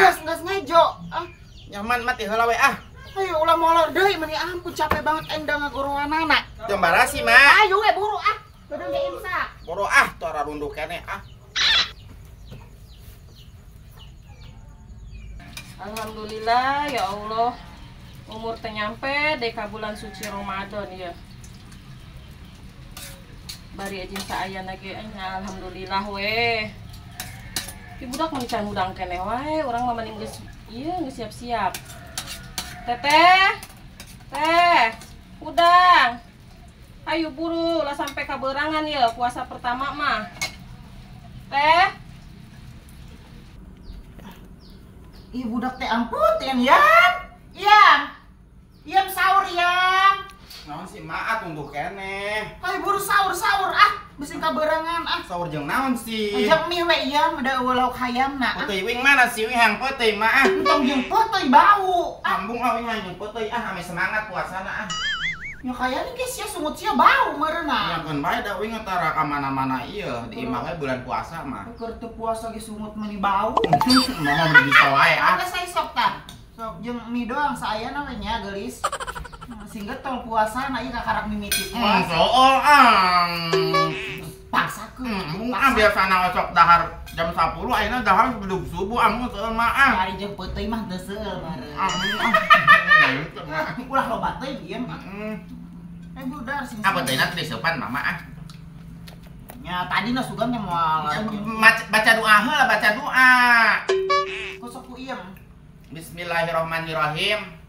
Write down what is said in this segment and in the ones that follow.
Geus ngejo. Ah, nyaman mah ti heula we ah. Ayo ulah molor deui meni ampun capek banget aing da ngagorowanana. Teu barasi mah. Ayo we buru ah. Kudu ge imsak. Buru ah tuh ararunduh keneh ah. Alhamdulillah ya Allah. Umur teh nyampe deh ka bulan suci Ramadan ya. Bari aja saayana ge alhamdulillah we. Ki budak mun can hudang keneh wae, urang mah mending geus ieu geus siap-siap. Teteh. Teh, hudang. Ayo buru lah sampai kaberangan ya puasa pertama mah. Teh. Ih budak teh ampun teh yan. Yan. Yan sahur yan. Naon sih mak tunggu keneh. Ayo buru sahur-sahur ah, bisi kaberangan ah. Sahur jeung naon sih? Jeung mie we ieu da eueuh lauk hayamna. Peuteui wing mana sih wing hang peuteui mah ah. Entong jeung peuteui bau. Ambung ah wing hang jeung peuteui ah ame semangat puasana ah. Ya kayaknya ge sia sungut sia bau meureuna. Ya keun bae da wing tara ka mana-mana ieu di imah we bulan puasa mah. Keur teu puasa ge sungut meuni bau. Mama meni bisa wae ah. Geus saya sok tah. Sok jeung mie doang saayana we nya geulis. Sing getol puasa na ieu kakarak mimiti puasa. Sool ah. Paksakeun. Mun ah biasana sok dahar jam 10 ayeuna dahar bedug subuh amun seueur mah ah. Ari jeung peuteui mah teu seueur meureun. Ah. Ulah loba teuing ieu mah. Eh budar sing. Apa teh nanti diseupan mama ah. Nya tadi na sugan teh moal. Baca doa heula, baca doa. Kosok ku iem. Bismillahirrahmanirrahim.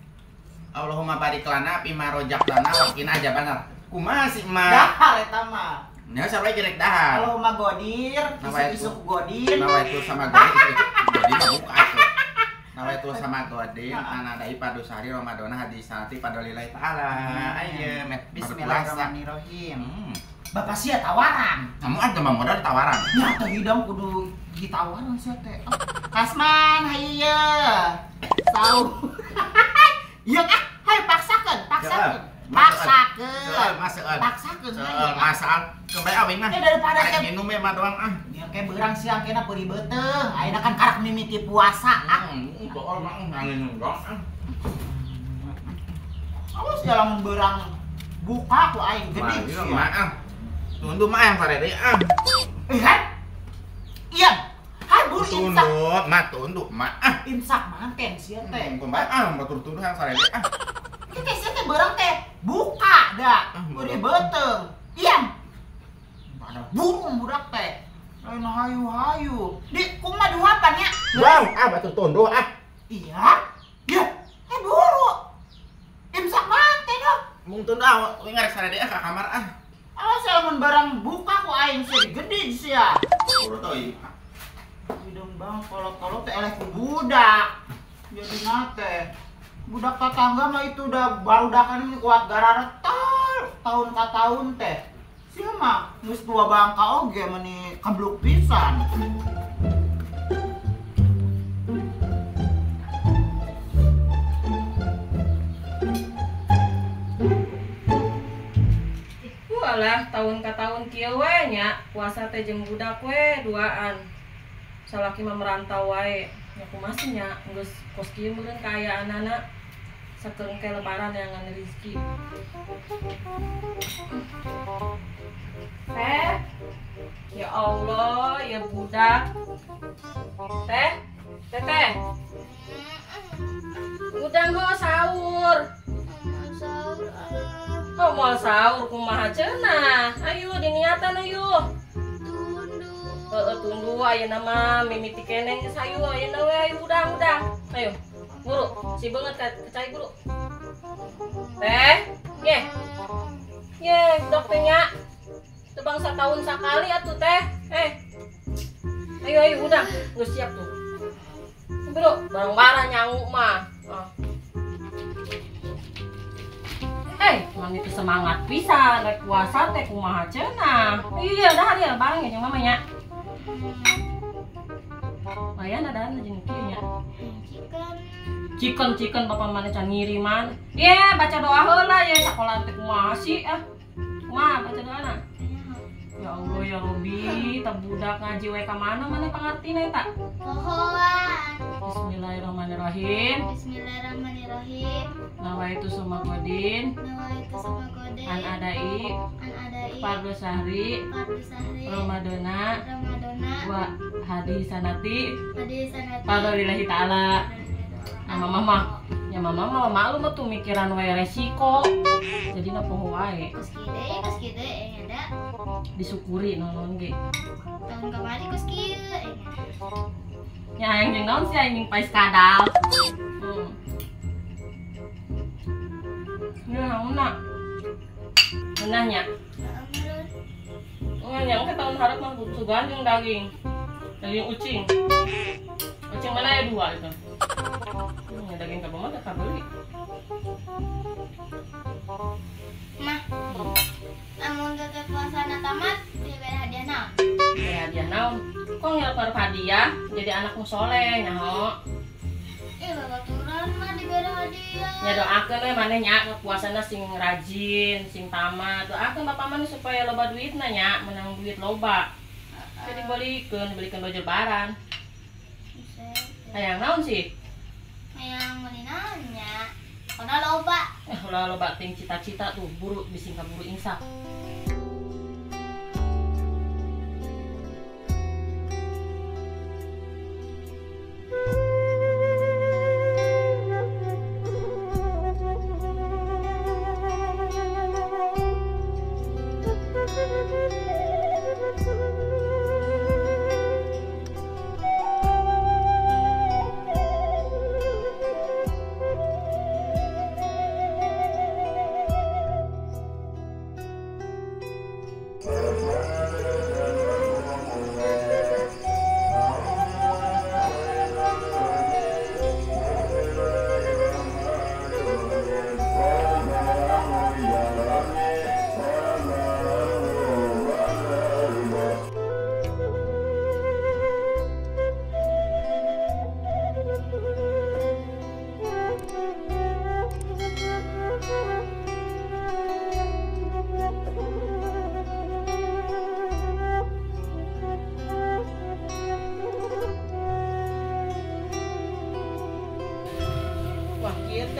Allahumma barik lana fima rozaqtana wa qina azabannar. Kumaha sih mah? Dahar eta mah. Nya sarua gerek dahar. Allahumma godir, isuk-isuk godir. Nawaitu sama godir, isuk-isuk godir mah buka atuh. Nawaitu sama godir, anadai padusari Ramadana hadis sanati padolillahi ta'ala. Ayo, met bismillahirrahmanirrahim. Bapak sia tawaran. Kamu ada mah modal tawaran. Ya teh hidang kudu ditawaran sia teh. Kasman hayu ye. Sahur. Iya ah, hayu paksakeun, paksakeun. Paksakeun. Paksakeun. Masal. Kembali awing mah. Daripada ke minum mah doang ah. Ya ke beurang siang kena peuri beuteung. Ayeuna kan karak mimiti puasa ah. Bool mah nganginum doang ah. Awas ya lamun beurang buka ku aing gede sia. Mah ah. Tunduh mah yang sarere ah. Eh kan? Iya. Hai buru imsak. Tunduh, mah tunduh mah ah. Imsak manten sia teh. Kembali ah batur tunduh yang sarere ah. Ieu teh sia teh beurang teh buka da. Peuri beuteung. Iya. Pada burung budak teh. Lain hayu-hayu. Di kumaha dihuapan nya? Bang, ah batur tunduh ah. Iya. Iya. Eh buru. Imsak manten dong. Mung tunduh ah wing arek sarere ah ka kamar ah. Awas ya lamun barang buka ku aing sia gede sia. Buru teuing. Hidung bang kolot-kolot teh eleh ku budak. Jadi nate. Budak tetangga mah itu udah barudakan ini kuat gararetal tahun ka tahun teh. Sia mah geus tua bangka oge meuni kabluk pisan. Alah tahun ka tahun kieu we nya puasa teh jeung budak we duaan. Salaki mah merantau wae. Nya kumaha sih nya geus kos kieu meureun kaayaanana. Sakeun ke lebaran yang ngan rezeki. Teh. Ya Allah, ya budak. Teh, teteh. Udang ho sahur. Sahur ah. Oh, mau sahur kumaha cenah? Ayo diniatan ayo. Tunduh. Heeh, tunduh ayeuna mah mimiti keneh geus hayu ayeuna we ayo udang-udang. Ayo, buru, si beungeut ka cai buru. Teh, ye. Ye, budak teh nya. Teu bangsa tahun sakali atuh teh. Eh. Ayo ayo udang, geus siap tuh. Buru, barang-barang nyangu mah. Ah. Mami teh semangat pisan rek puasa teh kumaha cenah. Iya, dahar ya bareng ya jeung mama nya. Lumayan ada jeung kieu nya. Chicken. Chicken chicken bapak mana can ngiriman. Ye, baca doa heula ye sakola teh kumaha sih ah. Kumaha baca doana? Ya Allah ya Robi, teh budak ngaji we ka mana mana pangartina eta? Pohoan. Bismillah. Bismillahirrahmanirrahim. Bismillahirrahmanirrahim. Nawaitu suma godin. Nawaitu suma godin. An adai. An adai. Fardu sahri. Fardu sahri. Ramadana. Ramadana. Wa hadis sanati. Hadis sanati. Fadlillahi ta'ala. Nah, mama mah. Ya mama mah malu mah tuh mikiran wae resiko. Jadi na poho wae. Kos kieu deui ada. Disyukuri naon ge. Tahun kemarin kos kieu Ya aing jeung naon sih aing pais kadal. Ini naonna? Ngeunah nya. Heeh, nya engke tahun hareup mah sugan jeung daging. Daging ucing. Ucing mana ya dua itu. Daging kabeh mah teh kabeli. Mah. Amun teh puasana tamat diberi hadiah naon? Diberi hadiah naon? Kok ngelep hadiah? Jadi anakmu soleh nyaho. Babaturan mah diberi hadiah. Ya doakeun we maneh nya puasana sing rajin, sing tamat. Doakeun bapak maneh supaya loba duitna nya, menang duit loba. Jadi belikeun baju lebaran. Hayang naon sih? Hayang meuli naon nya? Karena loba. Ulah loba ting cita-cita tuh buru bising kaburu insaf.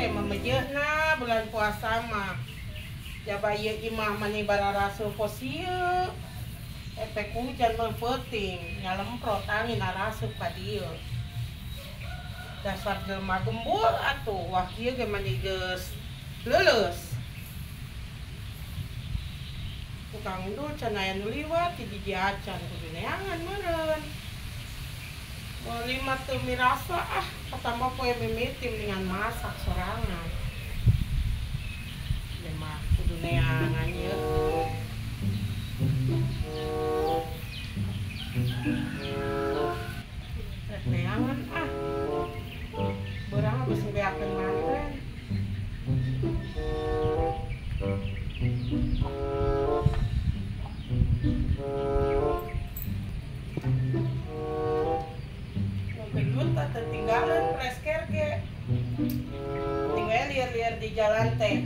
Memejehna bulan puasa mah jaba ieu imah mani bararasul kosieu efek hujan mah peuting nyalemprot angin arasup ka dieu dasar jelema gembul atuh wah kieu ge mani geus leuleus tukang endul can aya nu liwat ti jiji acan kudu neangan meureun meuli mah teu mirasa ah katambah poe mimiti mendingan masak sorangan. Ieu mah kudu neangan ieu. Rek neangan ah. Beurang geus beakeun manten. Tertinggalan presker ge tinggal liar-liar di jalan teh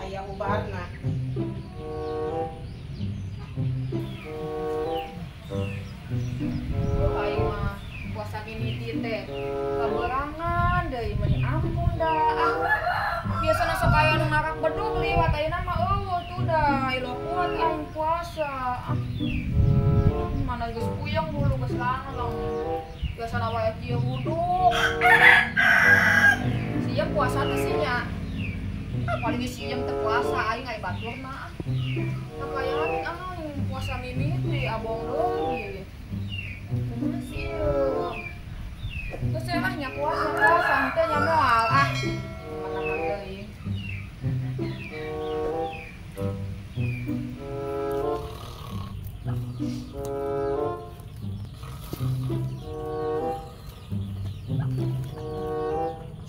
aya ubarna. Aing mah puasa mimiti teh kaberangan deui meuni ampun dah. Biasana sok aya nu ngarak bedug liwat ayeuna mah eueuh tuh dah ilo kuat aing puasa. Mana geus puyeng bulu geus langleng. Biasana wae kieu wuduk. Siang puasa teh sih nya. Paling siang teh puasa aing aya batur mah. Kakayahan aing puasa mimiti abong deui. Kumaha sih ieu? Terus mah nya puasa teh nya moal ah. Mana deui.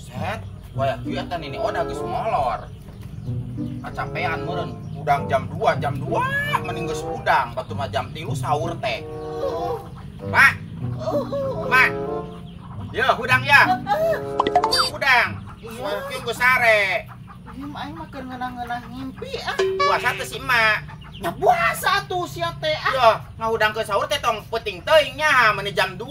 Set, waya kieu eta nini oda geus molor. Kacapean meureun, udang jam 2 mending geus udang, batu mah jam 3 sahur teh. Mak. Mak. Ya, hudang ya. Hudang. Waya kieu geus sare. Ieu mah aing mah keur ngeunah-ngeunah ngimpi ah. Puasa teh si emak. Nya puasa tuh sia teh ah. Yo, ngahudang ke sahur teh tong peuting teuing nya meni jam 2.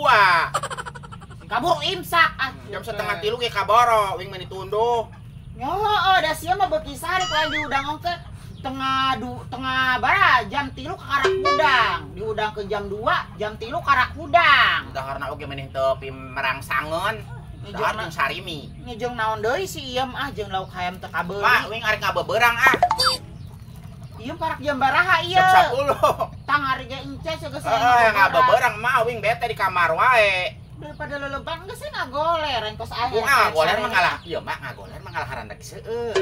Kabur imsak ah. Jam 2:30 ge kaboro, wing mah ditunduh. Yo, da sia mah beuki sare ku aing diudang ke tengah bara jam 3 karak udang. Diudang ke jam 2, jam 3 karak udang. Daharna oge meneh teu pimerangsangeun. Dahar jeung sarimi. Ngejeng naon deui si Iem ah jeung lauk hayam teu kabeuli. Wah, wing arek ngabeberang ah. Iem parak jam baraha ieu? Jam 10. Tang ari ge ences geus heeh, ngabeberang mah wing bete di kamar wae. Daripada lelebang geus ngagoler engkos aing. Ngagoler mah ngalah. Ieu mah ngagoler mah ngalaharan rek seueur.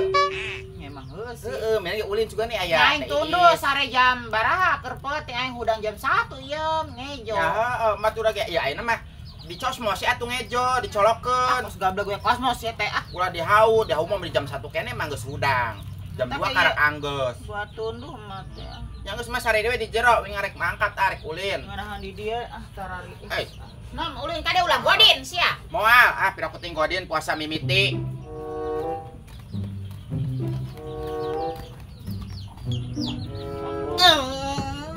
Memang heueuh sih. Heeh, meni ulin juga nih aya. Aing tunduh sare jam baraha keur peuting aing hudang jam 1 iem ngejo. Ya heeh, mah tuh ge ya ayeuna mah dicosmos ya atuh ngejo, dicolokeun. Kos gablek we kosmos ya teh ah. Ulah dihaud, dihaud mah di jam 1 kene mah geus hudang. Jam 2 karak anggeus. Buat tunduh mah teh. Yang geus mah sare dewe di jero wing arek mangkat arek ulin. Ngarahan di dieu ah tarari. Eh. Nam ulin kade ulah godin sia. Moal ah pira kuting godin puasa mimiti.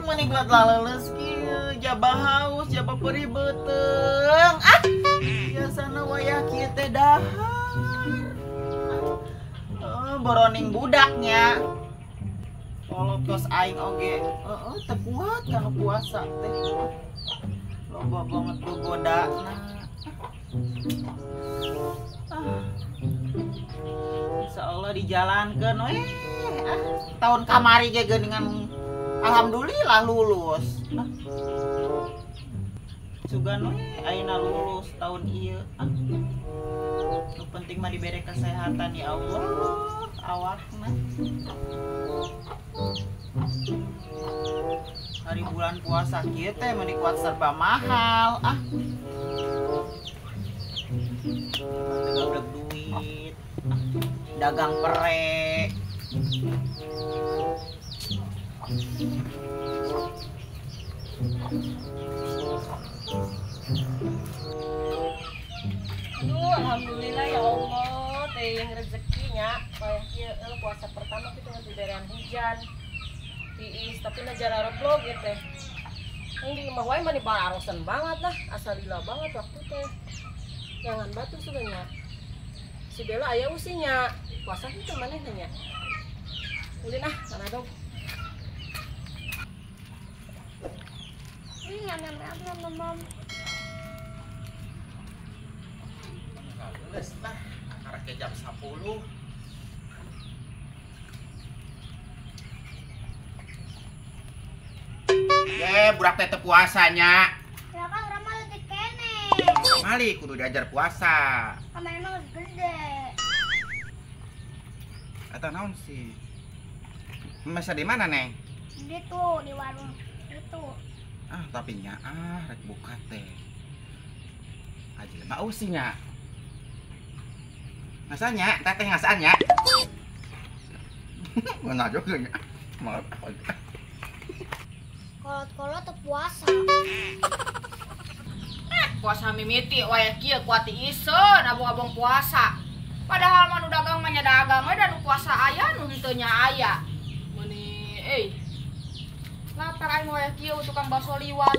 Meni kuat laleles kieu, jaba haus, jaba perih beuteung. Ah, biasana wayah kieu teh dahar. Boroning budaknya. Kolot kos aing oge, heeh teu kuat kana puasa teh. Loba banget gogodana. Ah. Insyaallah dijalankeun we. Ah, tahun kamari ge geuningan alhamdulillah lulus. Ah. Sugan we ayeuna lulus tahun ieu. Ah. Nu penting mah dibere kesehatan ya Allah awakna. Hari bulan puasa kieu teh meuni kuat serba mahal ah. Gablek duit, dagang pere. Aduh, alhamdulillah ya Allah, teh yang rezekinya. Wayah kieu puasa pertama kitu geus diberean hujan. Tiis, tapi na jararep log ya teh. Yang di imah wae mah dibararosan banget lah, asal lila banget waktu teh. Jangan batu sebenarnya. Si Bella aya usinya, puasa itu maneh nanya. Ulin ah, sana dong. Geus lah, karek jam 10. Ye, budak teh teu puasanya. Lah kan urang mah leutik keneh. Mali kudu diajar puasa. Kamari mah geus gede. Eta naon sih? Masa di mana, Neng? Di tuh, di warung itu. Ah, tapi nya ah rek buka teh. Aja mah eusi nya. Ngasanya, teteh ngasaan nya. Mana juga nya. Maaf. Kolot-kolot teu puasa. Puasa mimiti wayah kieu kuat iseun abong-abong puasa. Padahal mah nu dagang mah nya dagang we da nu puasa aya nu henteu nya aya. Meuni euy. Lapar aing wayah kieu tukang bakso liwat.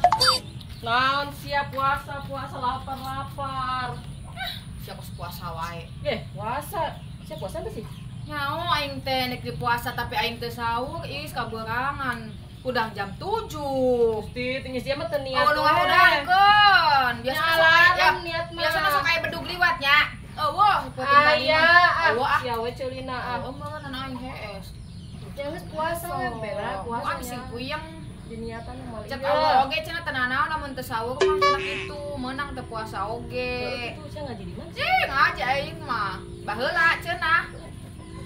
Naon sia puasa-puasa lapar-lapar. Sia kos puasa wae. Puasa. Sia puasa teh sih? Nyaho aing teh nek di puasa tapi aing teu sahur is kaberangan. Udang jam 7. Gusti, tinggi sia mah teu niat. Oh, nu ngahudangkeun. Biasa ya, niat mah. Biasa sok aya bedug liwat nya. Eueuh, peuting tadi. Aya, eueuh ah. Sia we ceulina ah. Oh, mah aing hees. Jangan puasa we bera puasa. Ah, bisi puyeng. Diniatan mah. Cek Allah oge cenah teu nanaon lamun teu sahur mah cenah kitu, meunang teu puasa oge. Itu sia ngaji di mana? Cing, ngaji aing mah. Baheula cenah.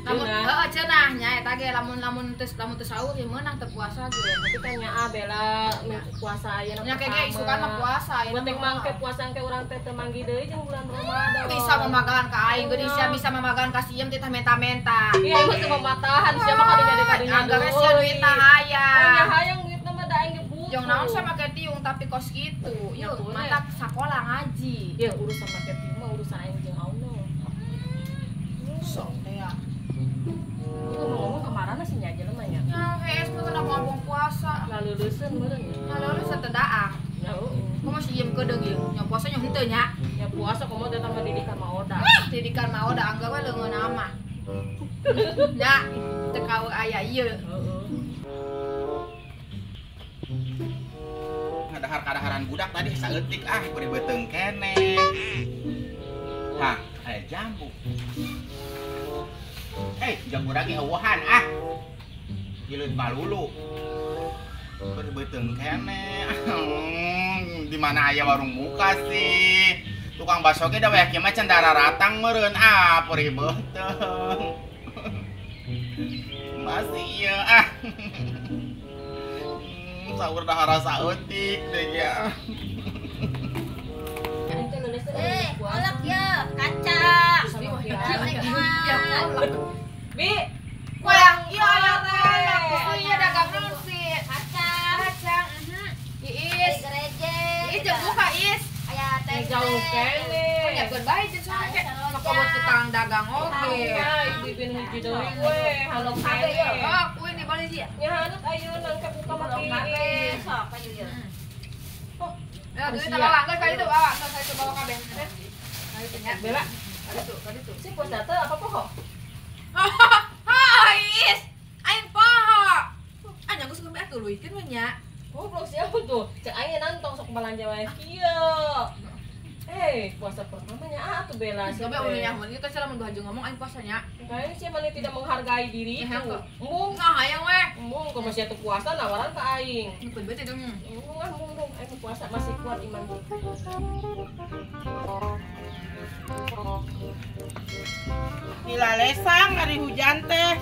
Lamun heeh cenah nya eta ge lamun teu sahur ya meunang teu puasa ge. Tapi kan nya ah Bella puasa ayeuna. Nya ge isukan mah puasa ayeuna. Penting mangke puasa engke urang teh teu manggi deui jeung bulan Ramadan. Bisa mamagaan ka aing geuning sia bisa mamagaan ka siem teh menta-menta. Iya aing mah teu mamatahan sia mah kadunya-kadunya. Anggar sia duitna hayang. Oh nya hayang duitna mah da aing ge butuh. Jeung naon sia make tiung tapi kos kitu. Yeuh matak sakola ngaji. Yeuh urusan make tiung mah urusan aing jeung Allah. Sok teh ya. Ngomong-ngomong kemarin sih nya jelema nya. Nya hees mah kana ngomong puasa. Laleuleuskeun meureun nya. Laleuleus teu daang. Nya heueuh. Kumaha sih iem kedeung ieu? Nya puasa nya henteu nya. Nya Puasa komo teh tambah didikan ma Oda. Didikan ma Oda anggap we leungeun mah. Nya, teu kaur aya ieu. Heeh. Ngadahar kadaharan budak tadi saeutik ah beri beuteung keneh. Hah, aya jambu. Jambu lagi eueuhan ah. Gileut malulu. Beri beuteung keneh. Di mana aya warung muka sih? Tukang bakso ge da weh kieu mah can dararatang meureun ah beri beuteung. Masih ieu ah. Sahur dah rasa eutik deh ya. Kolak ya, kacang. Bi, kurang iya kolak. Iya dagang sih. Kacang. Kacang. Iis. Gereje. Iis jeung buka Is. Aya teh. Jauh keneh. Nyakeun bae jeung soalnya kayak sok tukang dagang oge. Ibu hiji deui we, halok keneh. Oh, kuy nih balik sih. Nya halut ayeuna nangke buka mah Iis. Sok aja ieu. Ya, duit bawa, enggak kali itu bawa, enggak kali itu bawa kabeh. Kali itu nya. Bella, kali itu. Si puasa teh apa poho? Hai, Is. Aing poho. Anya geus geus atuh leuikeun we nya. Goblok siapa tuh? Cek aing nantong sok balanja wae kieu. Puasa pertamanya ah tuh Bella. Coba udah nyaman kita cara mun haju ngomong aing puasanya. Kayaknya sih mana tidak menghargai diri itu. Embung, nah hayang we. Embung kalau masih atuh puasa nawaran ka aing. Nyepet bete dong. Embung ah embung, aing puasa masih kuat iman. Nilalesang hari hujan teh.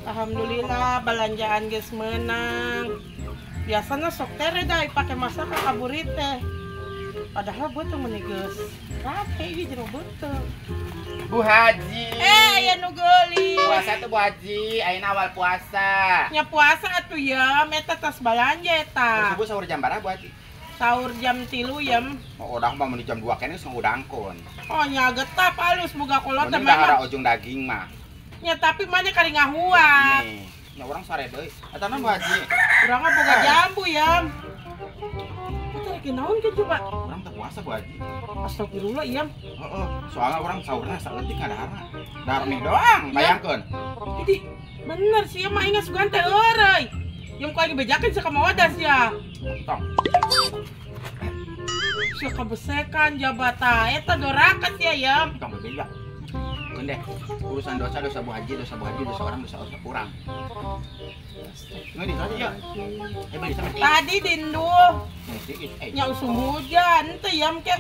Alhamdulillah belanjaan geus menang. Biasanya sok tere dah pake masak ka kaburit teh. Padahal gue tuh meni geus rapi ieu jero beuteung. Bu Haji. Aya nu geulis. Puasa tuh Bu Haji, ayeuna awal puasa. Nya puasa atuh ya, meta tas balanja eta. Terus ibu sahur jam berapa Bu Haji? Sahur jam 3 ya. Oh, udah mah meni jam 2 keneh geus ngudangkeun. Oh nya getap alus boga kolot teh mah. Dahara ujung daging mah. Nya tapi mana kari ngahuap. Nya urang sare deui. Eta naon Bu Haji? Urang mah boga jambu ya. Itu naon ke coba? Urang teu puasa Bu Haji. Astagfirullah iya. Heeh, soalnya urang sahurna saeutik kadahara. Dahar mie doang, bayangkeun. Jadi bener sih mah ingat sugan teh eureui. Yang ku aing bejakeun sia ka mawadas ya. Tong. Sia kabesekan jabata eta doraka sia ya. Tong bebeja. Keun deh, urusan dosa dosa Bu Haji, dosa Bu Haji, dosa orang, dosa orang. Nggak di ya. Tadi dindu. Nya usum hujan teh yam ke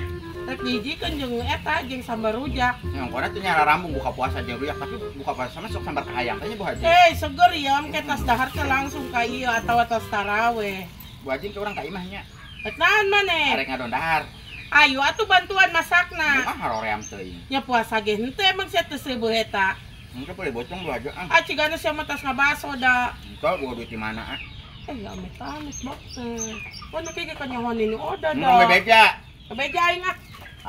rek dijikeun jeung eta jeung sambar rujak. Yang kona tuh nyara rambung buka puasa jeung rujak, tapi buka puasa sama sok sambar kahayang teh nya Bu Haji. Seger yam ke tas dahar teh langsung ka ieu atawa tas taraweh. Bu Haji ke urang ka imah nya. Rek naon maneh? Arek ngadon dahar. Ayo atuh bantuan masakna. Ah haroream teuing. Nya puasa ge henteu emang sia teu seueuh eta. Engke boleh bocong Bu Haji ah. Ah cigana sia mah tas ngabaso da. Engke boga duit di mana ah? Ya amit-amit bok teh. Wah nu kieu kanyahoan ini oda da. Mun bebeja. Bebeja aing ah.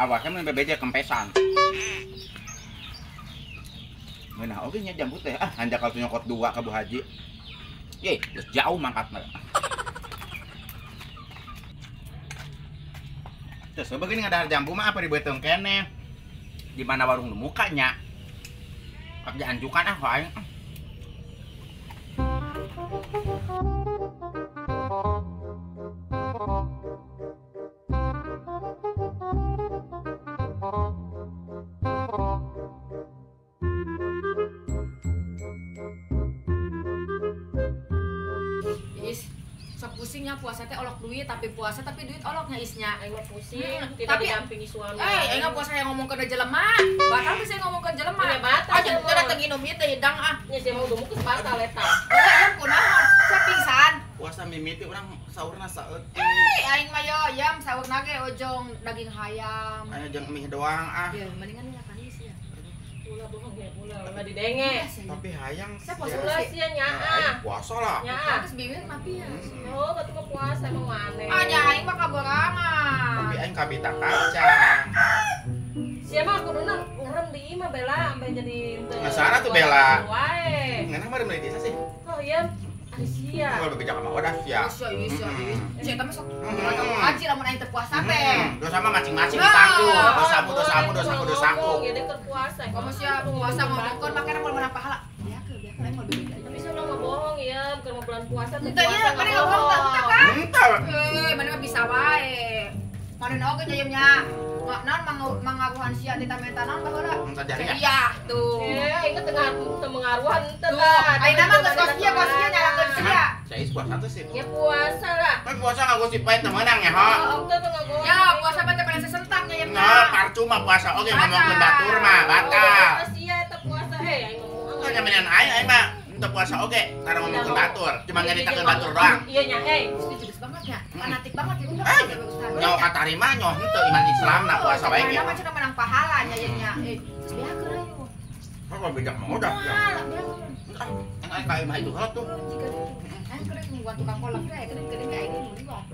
Awasnya mun bebeja kempesan. Ngeunah oge nya jambu teh ah hanjakal tuh nyokot 2 ka Bu Haji. Ye, geus jauh mangkatna. Terus begini ngadahar jambu mah apa di beuteung keneh. Di mana warung nu muka nya. Ak dianjukan ah aing. Is, sok pusingnya puasa teh olok duit tapi puasa tapi duit oloknya isnya. Aing mah pusing, tidak tapi, didampingi suami. Aing mah puasa yang ngomong ke jelema. Batal teh saya ngomong ke jelema. Ya batal. Ah, teu dateng nginum ieu teh hidang ah. Nya sia mah udah mukus batal eta. Enggak yang kunaon, saya pingsan. Puasa mimiti urang sahurna saeutik. Aing mah yo yam sahurna ge ojong daging hayam. Aya jeung mie doang ah. Ya mendingan nyakan sih ya. Ulah bohong ya, ulah didenge. Tapi hayang. Saya puasa ulah sia nyaah. Puasa lah. Nyaah. Terus bibir tapi ya. Oh, batu mah puasa emang maneh. Ah, nya aing mah kaborangan. Tapi aing kabita kacang. Sia mah kuduna ngerem di imah Bella sampai jadi Ngasara tuh Bella. Wae. Ngeunah mah meuli desa sih. Oh iya. Ari sia. Moal bebeja ka Mang Odah sia. Sia. Sia eta mah sok haji lamun aing teu puasa teh. Dosa mah masing-masing ditanggung. Dosamu dosamu dosaku dosaku. Ngomong ya keur puasa. Komo sia puasa ngomongkeun makana moal menang pahala. Biakeun aing moal bebeja. Tapi sia mah bohong ya, keur mau bulan puasa teh. Henteu ieu mana ngomong teh kan? Henteu. Mana mah bisa wae. Mana oge jayemnya. Naon mangaruhan sia teh menta naon baheula? Iya tuh. Aing teh teu mengaruhan teh tah. Ayeuna mah geus kos ieu nyalakeun sia. Saya puasa tuh sih. Ya puasa lah. Kan puasa ngagosip bae teu meunang ya, ho. Teu ngagosip. Ya puasa mah teh pada sesentak nya yeuna. Nah, parcuma puasa oge ngomongkeun batur mah batal. Sia teh puasa aing ngomong. Teu nyamenan aing aing mah teu puasa oge tara ngomongkeun batur, cuma nyaritakeun batur doang. Iya nya Gusti judes banget nya. Fanatik banget ya udah. Nyawa katarima nyoh henteu iman Islam na puasa wae ge. Mana mah cenah menang pahala nya ye nya. Terus beakeun ayo. Kok bijak mah udah. Aing ka imah itu heula tuh. Aing keur nungguan tukang kolak teh, keur aing meuli mah.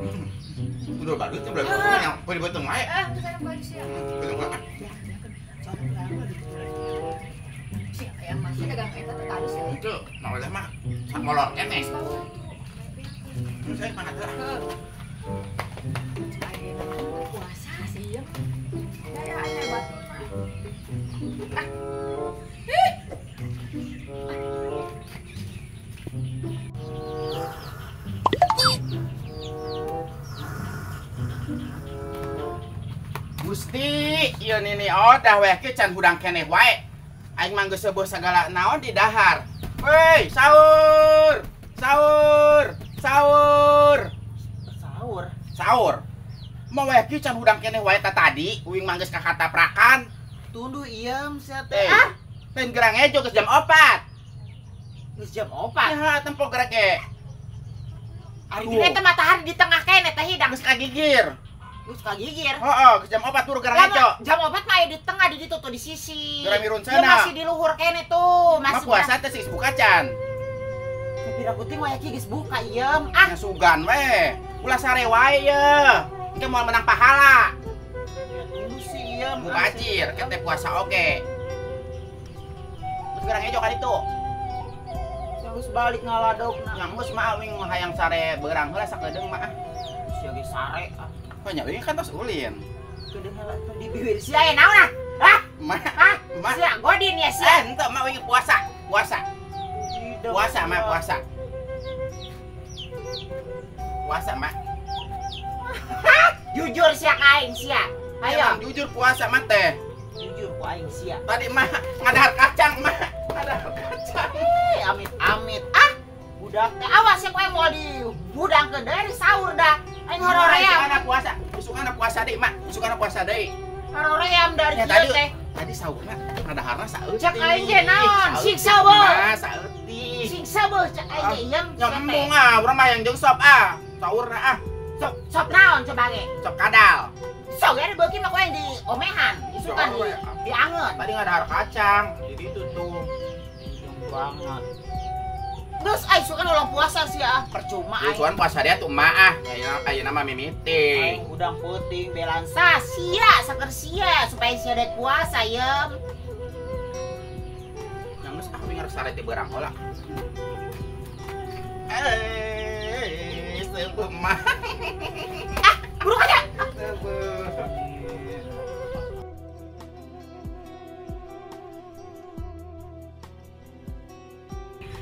Udah bagus tuh belum yang beli beuteung wae. Tuh saya baju sia. Beuteung wae. Ya, soalnya urang lagi. Si ayam masih dagang eta teh talus ya. Henteu, mah udah mah sak molor keneh. Saya mana teh? Ayeuna puasa sih ya. Ya aya batur mah. Ah. Ih. Gusti, ieu nini odah weh ke can hudang keneh wae. Aing mah geus seubeut sagala naon di dahar. Woi, sahur. Sahur. Sahur. Sahur. Sahur. Mau weh ki can hudang keneh wae ta tadi, uing mah geus kakataprakan. Tunduh iem sia teh. Ah, lain gerang ejo geus jam 4. Geus jam 4. Ya, tempo gerak ge. Ari dina teh matahari di tengah keneh teh hidang. Geus kagigir. Geus kagigir. Heeh, geus jam 4 turu gerang ejo. Jam 4 mah aya di tengah di ditu tuh di sisi. Gerang mirun Dia sana. masih di luhur keneh tuh, Mah masih puasa teh geus buka can. Pira kuting wae ki geus buka iem. Ah, nya sugan we. Ulah sare wae ye. Engke moal menang pahala. Ya tunggu sih iem. Mubajir, kete puasa oge. Terus gerang ejo ka ditu. Geus balik ngaladogna. Nya geus mah uing hayang sare beurang heula sakedeung mah. Sia ge sare ah. Kok nya uing kan tos ulin. Kedeung heula tuh di bibir sia aya naon ah? Hah? Mah, Hah? mah. Sia godin ya sia. Henteu mah uing puasa, puasa. Puasa mah puasa. Puasa mah. Jujur sia ka aing sia. Ayo. Emang jujur puasa mah teh. Jujur ku aing sia. Tadi mah ngadahar kacang mah. Ngadahar kacang. Amit amit ah. Budak teh awas ya ku aing moal di budangkeun dari sahur dah. Aing horoream. Isukana puasa. Isukana puasa deui mah. Isukana puasa deui. Horoream dari Ya, kieu tadi teh. Tadi sahurna ngadaharna saeutik. Cek aing ge naon? Siksa beuh. Mah saeutik. Siksa beuh cek aing ge iem. Nya embung ah, urang mah yang jeung sop ah. Sahurna ah, Sop sop naon coba ge? sop kadal. Sok ya beuki mah ku aing di omehan, isukan di diangeun. Tadi ngadahar kacang. Jadi itu tuh. Banget. Terus aing sukan ulang puasa sih ah, percuma aing. Tujuan puasa dia tuh mah ah, ayeuna mah mimiti. Aing udang peuting belansa sia saker sia supaya sia dek puasa yeum. Yang geus ah uing harus sare teh beurang heula. Seubeut mah. Ah, buruk aja. Seubeut.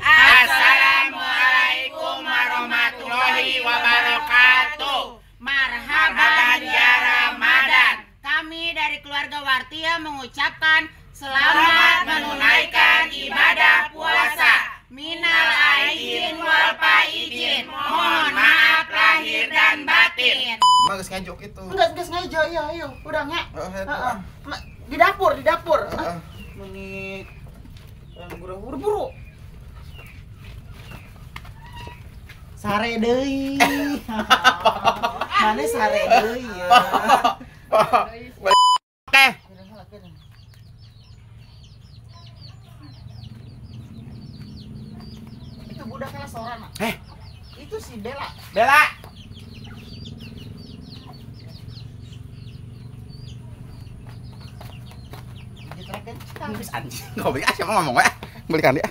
Assalamualaikum warahmatullahi wabarakatuh. Marhaban ya Ramadan. Kami dari keluarga Wartia mengucapkan Selamat menunaikan ibadah puasa. Minal aidin wal faizin. Mohon maaf lahir dan batin. Mah geus ngejok itu. Enggak, geus ngejo, iya, ayo. Udah nge. Heeh, Heeh. Di dapur, di dapur. Heeh. Menit. Buru-buru. Sare deui. Mane sare deui ya. Oke. Itu budaknya sorana. Itu si Bella. Bella. Anjing, goblok ah siapa ngomong we. Belikan dia.